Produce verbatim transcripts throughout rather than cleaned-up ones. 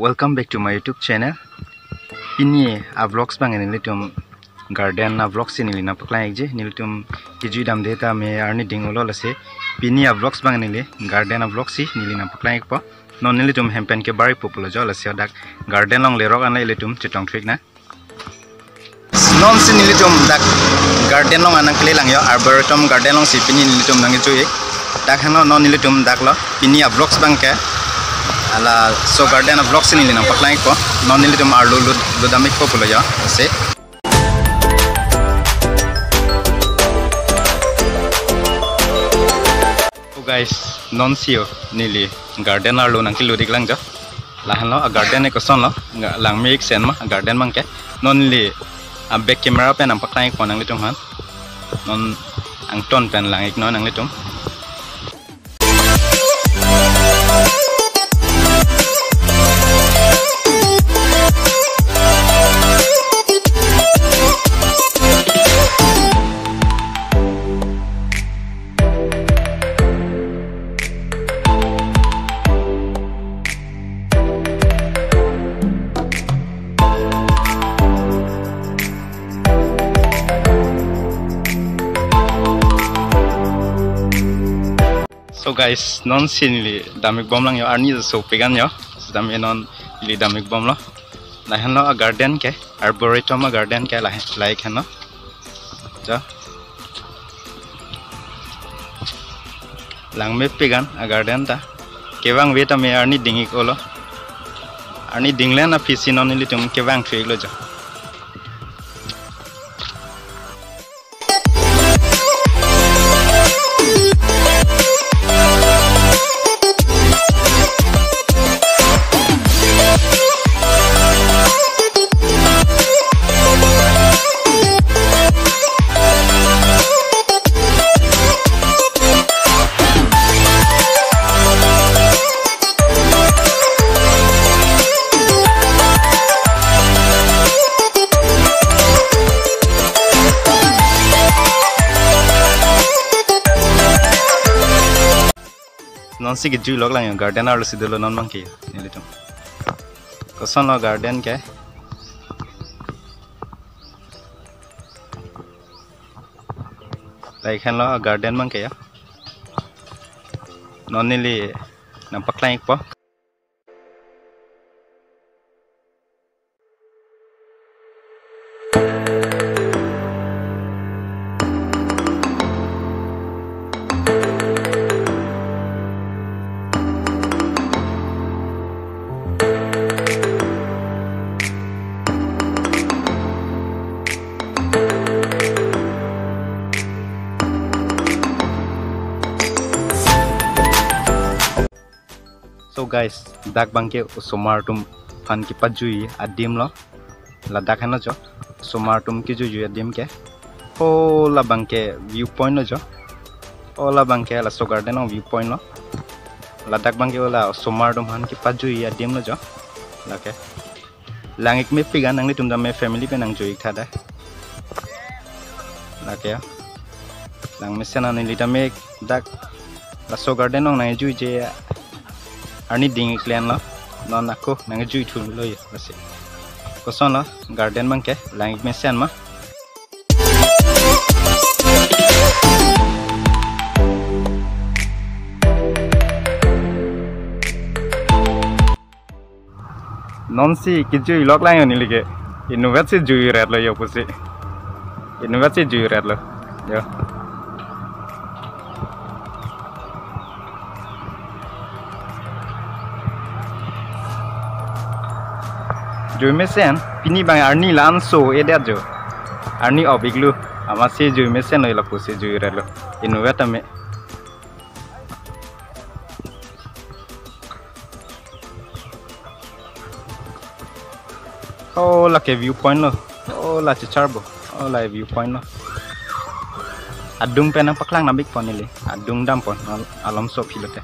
Welcome back to my YouTube channel. Pini a vlogs abang nelitum garden a vlogs si neli nangpaklang-ikji. Nelitum kejui damde tame arni ding-olo lasi. Pini a vlogs abang neli garden a vlogs si neli nangpaklang-ikpo. Non nelitum hem pen kebar-ikpo pulo jo, lasi dak garden along lerok an ilitum chetong thu-iknang. Non si nelitum dak garden along an nangkelelang jo, arboretum garden along si pini nelitum nangkejui. Dak henlo non nelitum dak lo, pini a vlogs abang ke, laso garden a vlogs si neli nangpaklang-ikpo. Non nelitum arlo lud-, ludam-ikpo pulo jo, lasi. Oh guys, non si jo, neli garden arlo nangkelut-iklang jo. Lahenlo a garden ke kosonlo, nga langme-ik sen ma a garden abang ke. Non neli a back camera pen nangpaklang-ikpo nanglitum aphan. Non angton pen lang-iknon nanglitum. So guys, non si neli dam-ikbomlang jo, arni sopik an jo. Sitame non neli dam-ikbomlo. Lahenlo a garden ke, arboretum a garden ke lahen, lahei henlo. Jo. Langmepik an a garden ta. Kevang ave tame arni ding-ik-olo. Arni dinglen aphi si non nelitum kevang thu-iklo jo. Non si kejui loklang jo, garden arlo si dolo non abang ke nelitum. Kosonlo garden ke. Lahei henlo garden abang ke jo. Non neli nangpaklang-ikpo. So guys, dak abang ke osomar atum aphan kepajui adim lo. Ladak henlo jo, osomar atum kejui-jui adim ke. O labang ke view point lo jo. O labang ke laso garden along view point lo. Ladak abang ke o la osomar atum aphan kepajui adim lo jo. Lake. Lang-ik mepik an, nanglitum tame family pen nangjui-ik tha da. Lake. Langmesen an, neli tame dak laso garden along nangjuije arni ding-iklen lo. Non ako nangjui thulo jo lasi. Kosonlo garden abang ke, lang-ik mesen ma. Non si kejui loklang jo neli ke. Inutvet si jui ret lo jo pusi. Inutvet si jui ret lo. Jo. Jui mesen, pini abang arni la-anso edet jo. Arni op-iklo. Amatsi jui mesen lo, lapusi jui ret lo. Inutvet tame. O lake view point lo. O la checharbo. O la view point lo. Adung pen nangpaklang nangpikpo neli. Adung dampo. Al-, alomso aphi lote.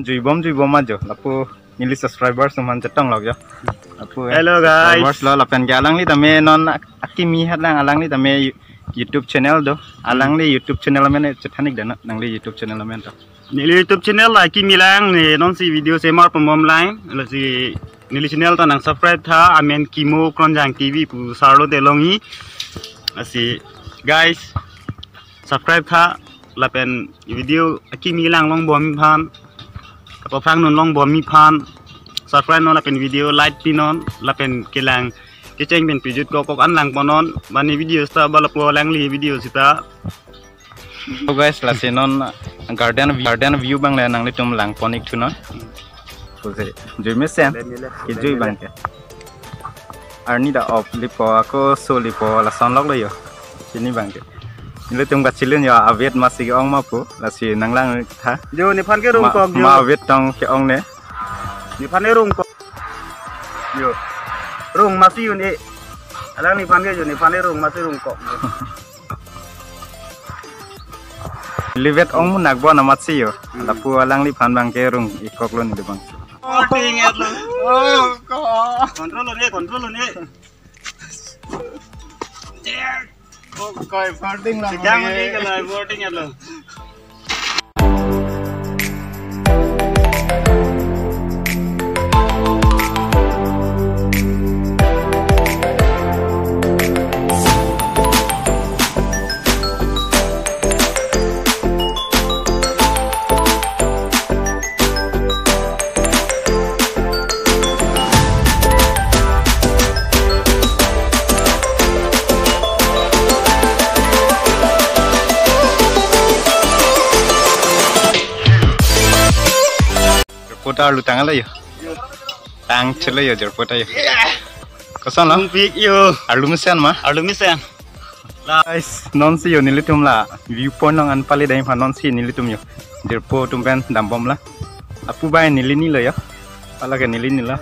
Juibom juibom ajo, lapu neli subscribers atum aphan chetong lok jo. Lapu, eh, hello, guys. Subscribers lo lapen ke alangli tame non ak-, akimi hat lang, alangli tame You-, YouTube channel do. Alangli YouTube channel amen chethan ik dana, nangli YouTube channel amen to. Neli YouTube channel la akimi lang ne, nonsi video semar pon bom lang. Lasi neli channel ta nang subscribe tha, amen Kimo Kronjang T V pu sarlo te longji. Lasi guys, subscribe tha, lapen video akimi lang long bom aphan, kapaprang non long bom aphan, subscribe non lapen video like pinon, lapen kelang kecheng pen pijut kok kok an lang ponon, mane video seta balapo alangli video seta. So guys, lasi non garden, garden view abang le nanglitum lang pon ik thunon. Pusi, jui mesen, kejui abang ke. Arni ta op lipo, ako so lipo, lason lok lo jo. Chini abang ke. Nelitum kachilun jo, avet masi ke-ong ma pu, lasi nang lang tha. Jo, nephan ke rung ma-, kok jo. Ma avet tong ke-ong ne. Nephan ke rung kok. Jo. Rung masi un-e. Alang nephan ke jo, nephan ke rung masi rung kok. Livet ong munak bo namat si jo. Hmm. Lapu alangliphan abang ke rung ik kok lo neli abang. Sporting et lo. Oh, ko. Control lo ne, control lo ne. Oh, koi sporting lang. Sedang ne. Lagi kalau sporting et lo. Reporter lu tang ala jo. Tang chelo jo, reporter jo. Koson lo? Pik jo. Arlu mesen ma? Arlu mesen. Guys, nonsi jo nelitum la viewpoint along an pale dai aphan nonsi nelitum jo jirpo atum pen dambom la. Lapu abang neli ni lo jo. Pala ke neli ni lo.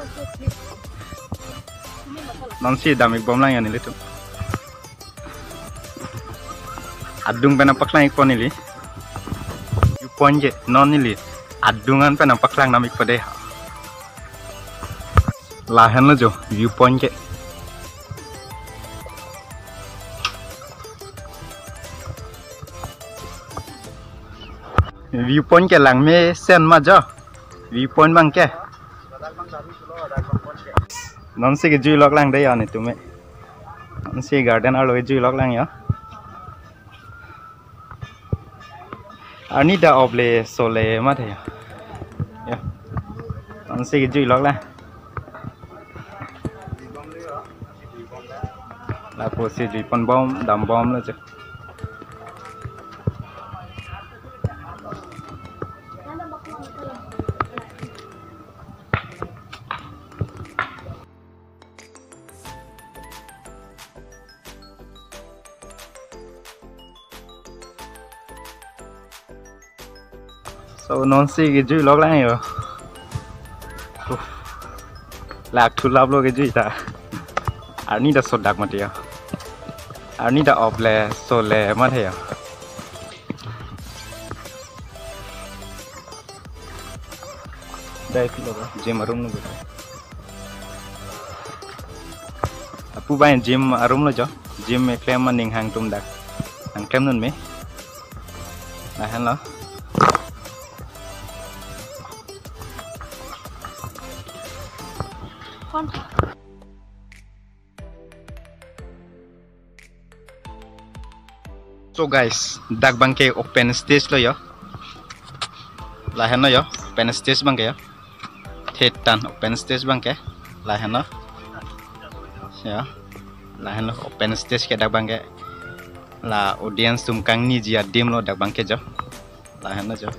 Nonsi dam ik bom lang jo nelitum. Adung pen nangpaklang ik po neli. Viewpoint ke non neli adung an pen nangpaklang nam ik po dei. Lahenlo jo viewpoint ke. Viewpoint ke lang mesen ma jo. Viewpoint abang ke. Nonsi kejui lok lang dei jo nelitum e. Nonsi garden arlo kejui lok lang jo. Arni ta op le so le mat he jo. Jo. Nonsi kejui lok lang. Lapusi jui pon bom, dam bom lo jo. So, nonsi kejui lok lang jo. Uff. Lak thu lap lo kejui ta. Arni ta so dak mati jo. Arni ta op le so le mat he jo. Dai thu lo ba. Gym arum lo ba. Lapu abang gym arum lo jo. Gym eklem aning hang atum dak. Nangklem non me. Lahenlo. So guys, dak abang ke open stage lo jo. Lahenlo jo, open stage abang ke jo. Thetan open stage abang ke. Lahenlo. Jo. Lahenlo open stage ke dak abang ke. La audience atum kangniji adim lo dak abang ke jo. Lahenlo jo.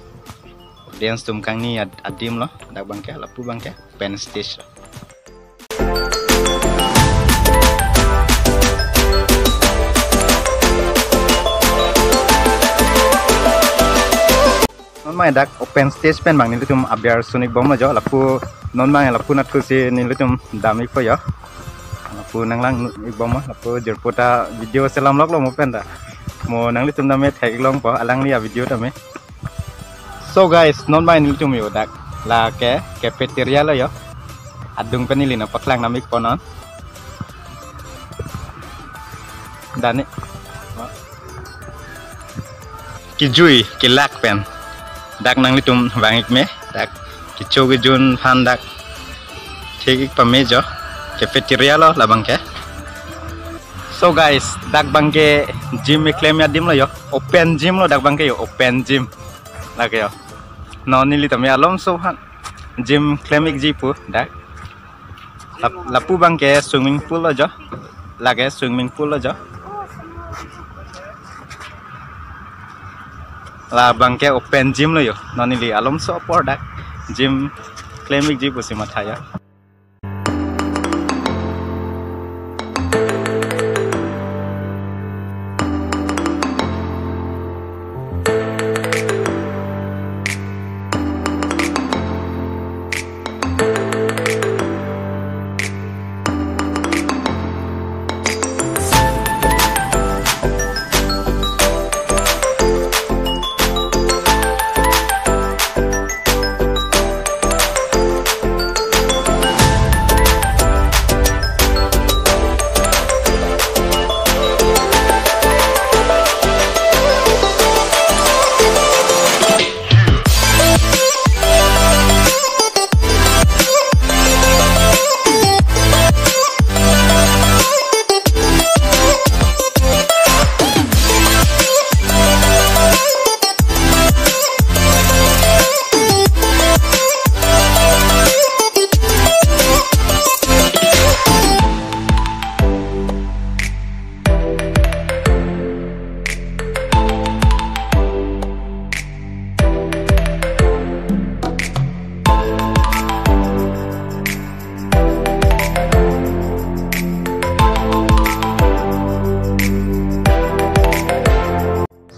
Audience atum kangni ad-, adim lo dak abang ke, lapu abang ke open stage lo. Non abang dak open stage pen abang nelitum aber sun ik bom jo, lapu non abang lapu natku si nelitum dam ik po jo. Lapu nanglang ik bom, lapu jirpo ta video selam lok lo mo pen ta. Mo nanglitum tame thek long po, alangli avideo tame. So guys, non abang nelitum jo dak Lake cafeteria lo yo. Adung pen neli nangpaklang nam-ik pon non. Dani. Kejui kelak pen dak nanglitum vang-ik me, dak kecho kejun aphan dak thek-ik pame jo. Cafeteria lo labang ke. So guys, dak abang ke gym keklem adim lo yo. Open gym lo dak abang ke yo, open gym. Lake yo. Non neli tame alomso aphan gym klem-ikji pu dak. Lap-, lapu abang ke swimming pool lo jo. Lake swimming pool lo jo. Labang ke open gym lo yo. Non neli alomso apor dak gym klem-ikji pusi matha yo.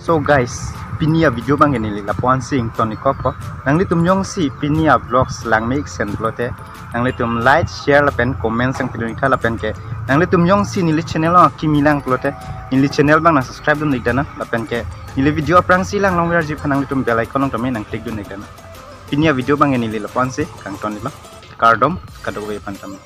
So guys, pini a-video abang ke neli lapu-ansi ington-ik kok ko. Nanglitum jongsi pini a-vlogs langme-ik sen pulote, nanglitum like, share lapen comment nangpidun-ik tha lapen ke nanglitum jongsi neli channel along kimi lang pulote, neli channel abang nang subscribe dun-ik dana lapen ke neli video aphrangsi lang longverji aphan nanglitum bell icon along tame nang click dun-ik dana. Pini a-video abang ke neli lapu-ansi kangton-iklo. Kardom kadokave aphan tame.